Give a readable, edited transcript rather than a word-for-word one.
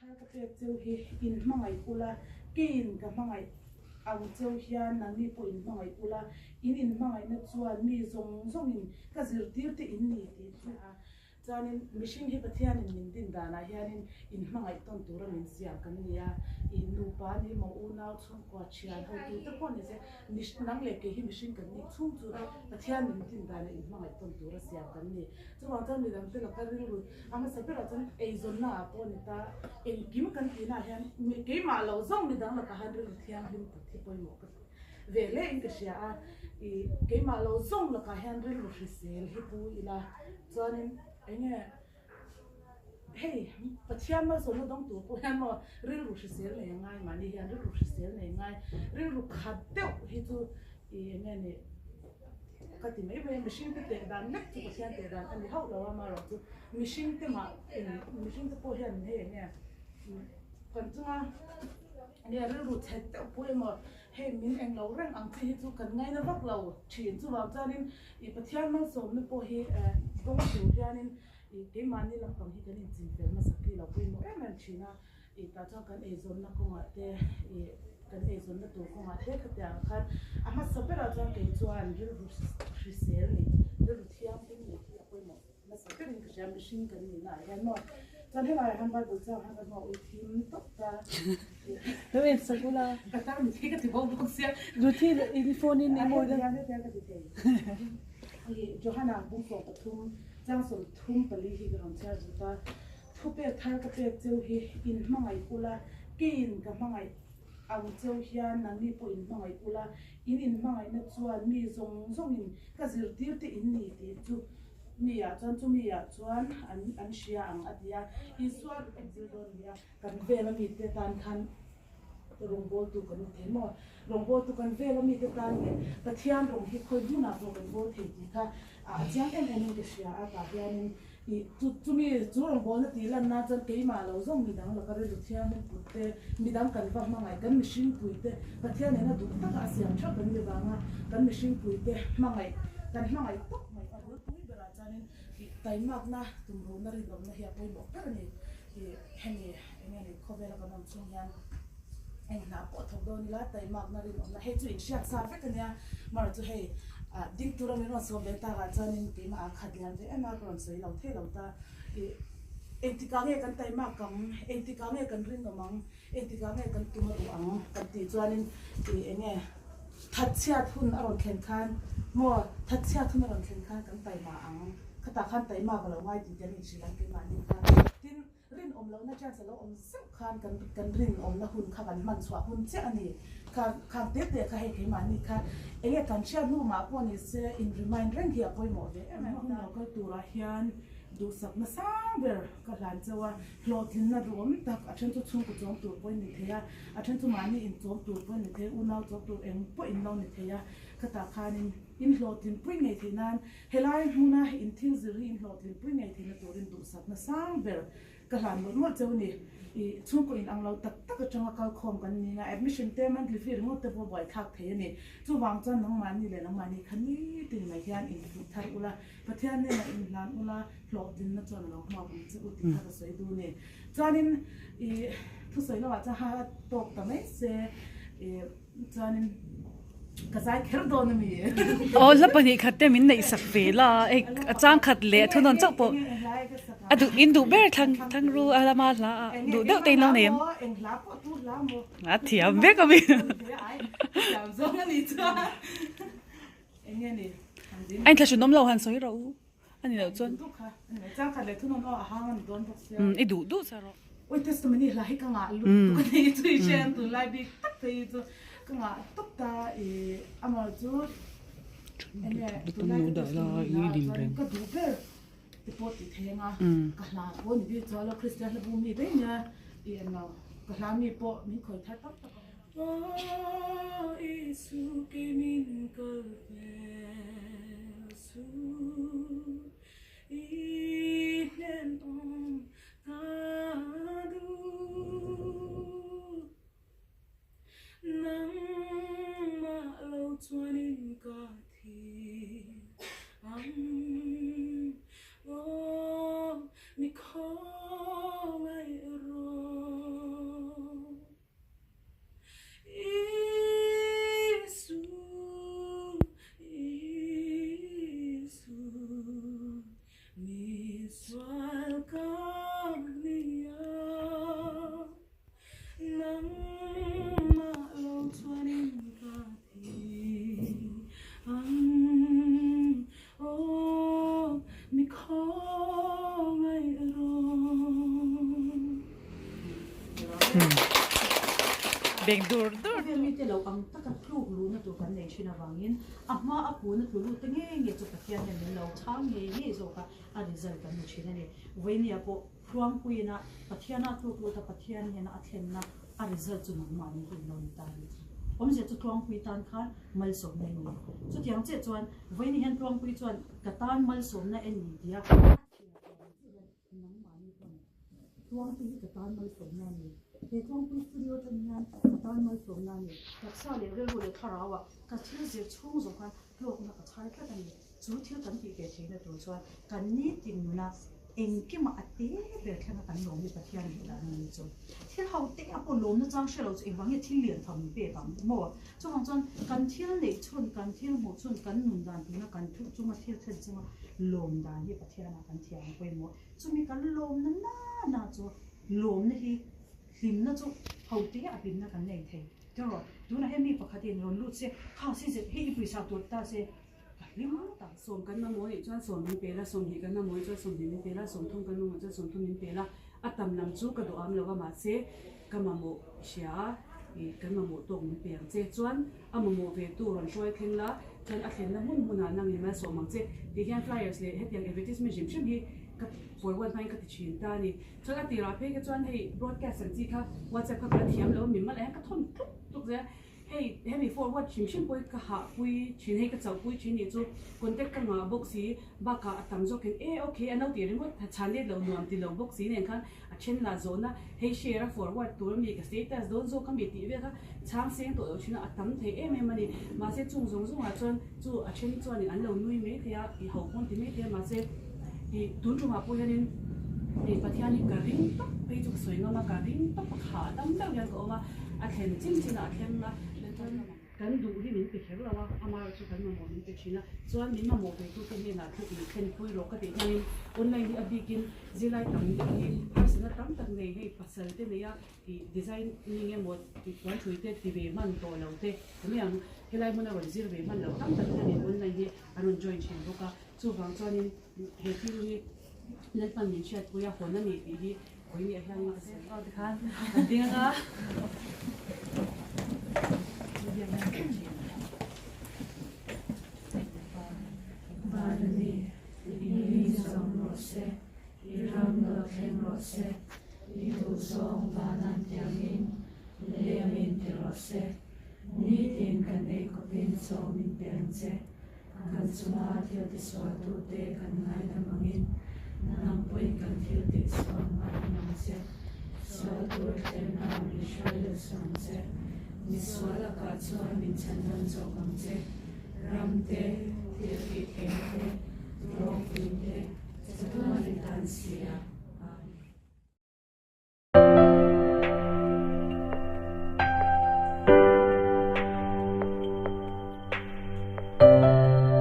thar ka pek cheu hi in hmangaih ula, keiin ka hmangaih ang cheu hian nangni pawh in hmangaih ula, in inhmangaihna chuan mi zawng zawngin ka zirtirte in ni tih chu a. Chuanin mihring hi Pathianin min din danah hianin inhmangaih tawn tura min siam kan ni a, ih nupa ni emaw unau chhungkua thian hotu te pawh ni se nang leh kei hi mihring kan nih chhung chu Pathian min din danah inhmangaih tawn tura siam kan ni. Chuvang chuan midangte laka rilru a hmasa berah chuan eizawnna ah pawh a ni ta, engkim kan tihnaah hian keimah lo zawng midang lakah hian rilru thianghlim put hi pawimawh ka ti ve hle in ka hria a, ih keimah lo zawng lakah hian rilru hrisel hi pu ila. Chuanin enge hei Pathian malsawmna dawng tur pawh hian maw rilru hrisel nei a ngai mahni hian rilru hrisel nei ngai rilru khat deuh hi chu ih enge ni ka ti mai mai a mihring te teh dan lek chu Pathian teh dan a ni hauh lo a amaherawh chu mihring te mah eng mihring te pawh hian hei enge kan chunga enge rilru chhe deuh pawh emaw hei min englo reng ang chi hi chu kan ngaina vak lo thin chuvang chuanin I Pathian malsawmna pawh hi dawng tur hianin i keimahni lampang hi kan inchinfel hmasak hi lo pawimawh em em thin a, i tah chuan kan eizawnna kawngah te i kan eizawnna tur kawngah te khatiang khan a hmasa berah chuan kei chuan rilru hrisel nih rilru thianghlim nih hi a pawimawh hmasa berin ka hria mihring kan nihna ah hian maw chuan helaiah hian bible chang hian ka hmuh a ui thim tawp ta. Lo en sak ula. Ka tar mitthi ka ti bo bawk sia. Ruthi in phone in i mawi deuh. Hetiang ka ti thei. Johana bungkaw pathum chang 33 hi ka rawn chhiar zut a. Thupek thar ka pek cheu hi in hmangaih ula, keiin ka hmangaih ang cheu hian nangni pawh in hmangaih ula, in inhmangaihna chuan mi zawng zawngin ka zirtirte in ni tih chu mi ah chuan chumi ah chuan an hria ang a ti a. Isua zir dawn a ni a. Kan vel a mite tan khan rawngbawltu kan ni thei maw? Rawngbawltu kan vel a mite tan leh Pathian rawng hi khawi hmunah pawh kan bawl thei tih kha a chiang em em in ka hria a, tah hianin ih chu chumi chu rawngbawlna tih lan nan chuan keimah lo zawng midang laka rilru thianghlim put te, midang kan va hmangaih, kan mihring pui te Pathian nena duh taka a siam theuh kan ni vanga kan mihring pui te hmangaih kan hmangaih tawp mai a bulpui berah chuanin ih taimakna tumruhna rinawmna hi a pawimawh ber a ni. Ih hemi enge ni khawvela kan awm chhung hian eng hna pawh a thawk dawn ila taimakna rinawmna hei chu inhriat sa vek ania mara chu hei ah ding tura min rawn sawm ve takah chuanin keimah ah khat lian ve em a ka rawn sawi lo thei lo ta ih engtikah nge kan taimak ang engtikah nge kan rinawm ang engtikah nge kan tum a duh ang kan tih chuanin ih enge thatchhiat hun a rawn thlen khan maw thatchhiat hun a rawn thlen khan kan taima ang. Khatah khan taima ka lo ngai tih kan inhrilh ang keimahni kha. Tin, rinawm lohna chance a lo awm zeuh khan kan kan rinawmna hun kha kan hman chhuah hun chiah a ni. Kha khang te te kha hei keimahni kha enge kan hriat hnu mah pawh ni se in remind reng hi a pawimawh ve em em a. Hun lo kal turah hian duhsakna sang ber ka hlan chauh a, hlawhtlinna duhawm tak a then chu chhungkaw chawm tur pawh in ni thei a, a then chu mahni inchawm tur pawh in ni thei a, unau chawm tur eng pawh in lo ni thei a. Khatah khanin in hlawhtlinpui ngei theih nan Helai hmuna in thil zir hi in hlawhtlinpui ngei theihna turin duhsakna sang ber ka hlan mawlh mawlh cheu ni. I chhungkaw in ang lo tak tak atanga kal khawm kan ni a, admission te monthly fee ringawt te pawh buaithlak thei a ni. Chuvang chuan nangmahni leh nangmahni kha nitin mai hian in fuih thar ula, Pathian hnenah in hlan ula, hlawhtlinna chuan a lo hmuak ang che u tih kha ka sawi duh a ni. Chuanin i thusawi lamah chuan ha tawk ta mai se i. Chuanin ka zai kher dawn a mi? Aw hla pahnih khat te min neih sak ve la, hei a chang khat leh a thunawn chauh pawh a duh in duh ber thlang thlang ru a lama hla ah duh deuh te in lo nei em? A thiam vek a mi. A inthlahrunawm lo han sawi rawh u. A ni loh chuan. Umm i duh duh sa rawh. Oi testimony hla hi ka ngah lutuk a ni chu i hriat tunlai bik tak phei hi chu ka ngah tawp ta i amah chu enge tunlai ka testimony hla ah chuan ka duh ber te pawh ti thei anga ka hla pawh ni bik chuan lo Kristian hla bu mi daih nia i englo ka hla mi pawh min khawi thar tam tak a awm a. Aw Isu kei min kal hmel su i hnen awm ka duh. Nangmah lo chuanin ka thi ang aw mi khawngaih rawh. Misual ka ni a, nangmah lo chuanin ka thi ang, aw mi khawngaih rawh. Beng dur dur. Khawvel mite lo ang taka tluk luhna tur kan nei thin avangin a hma a kuna tlu lut te ngei ngei chu Pathian hian min lo chhang ngei ngei zawk a, a result kan hmu thin a ni. Vawinia pawh Hruangpuiina Pathiana tluk lut a Pathian hian a thlenna a result chu nangmahni hi in lo ni ta a ni. Awmzia chu Tluangpui tan khan malsawmna i ni. Chutiang chiah chuan Vawiini hian Tluangpui chuan ka tan malsawmna e ni tia a thian ang chiah hian Nangmahni pawn Tluangpui hi ka tan malsawmna a ni. He Tluangpui studio atang hian ka tan malsawmna a ni. Taksa leh rilru leh thlarauah ka thil zir chhung zawng khan hlawkna ka chhar tlat a ni. Chu thil kan tih ve theihna tur chuan kan nitin nuna engkimah a te ber thlenga kan lawm hi Pathian duh dan a ni chu. Thil ho te a pawh lawmna chang hre lo chu engvang nge thil lian tham min pek ang maw? Chuvang chuan kan thil neih chhun, kan thil hmuh chhun, kan nun dan tuna kan thu chunga thil thlen chunga lawm dan hi Pathianah kan thiam a pawimawh. Chumi kan lawmna nana chu lawmna hi hlimna chu hote a hlimna kan nei thei. Tiraw, tunah hian mi pakhatin rawn lut se, kha si zet hei i pawisa tur ta se, ka hlim ngawt ang. Sawm kan mamawh nih chuan sawm min pe la, 20 kan mamawh nih chuan 20 min pe la, 30 kan mamawh chuan 30 min pe la. A tam lam chu ka duh am lo a, mahse ka mamawh hria a, ih kan mamawh tawk min pe ang che. Chuan a mamawh ve tu rawn hruai thleng la, chuan a thlenna hmun hmunah nang in malsawm ang che. Tih hian flyers leh hetiang advertisement hrim hrim hi ka forward hmain ka ti thin ta a ni. Chuan a tirah phei kha chuan hei broadcast ang chi kha WhatsApp kha ka la thiam lo a, mi malh ah hian ka thawn tluk tluk zel a. Hei hemi forward hrim hrim pawh hi ka hah pui thin, hei ka chauh pui thin nih chu contact ka ngah bawk si, bakah a tam zawkin e ok a no tih ringawt chhan let lo nuam ti lo bawk si nen khan a then lah zawhna hei share a forward tur ami ka status dawn zawk ami tih vel kha chhang seng tawh lo thin a, a tam thei em em a ni. Mahse chung zawng zawngah chuan chu a then chuanin an lo nui mai thei a, i ho pawn ti mai thei a mahse i tun tumah pawh hianin i Pathian hi ka ring tawp phei chu ka sawi ngam a, ka ring tawp a khah dam deuh hian ka awm a. A thlen chin chin ah a thleng a, kan duh hi min pe kher lo a, amaherawh chu kan mamawh min pe thin a, chuan min mamawh ve tute hnenah thu in thlen pui rawh ka tih hianin online hi a bikin zirlai tam deuh hi harsatna tam tak nei hei pasal te nei a ih designing emaw tih puan thui te ti ve hman tawh lo te awm ang helai hmuna rawn zir ve hman lo tam tak hianin online hi an rawn join thin bawk a, chuvang chuanin he thil hi Lalpan min hriatpui a hawn a ni tih hi Vawinia hian a zir vak te khan kan ding anga. Vanani, i mi zawng rawh se, i ram lo thleng rawh se, i duhzawng vanan tiangin lei amin ti rawh se. Nitin kan eikhawpin chaw min pe ang che. Kan chunga thil tisualtute kan ngaidam angin, nang pawhin kan thil tihsual ngaidam ang che. Sual tur thlirna min hruai lut suh ang che. Misual lakah chuan min chhandam zawk ang che. Ram te, thil tih theihna te, ropui te, chatuan i tan si a.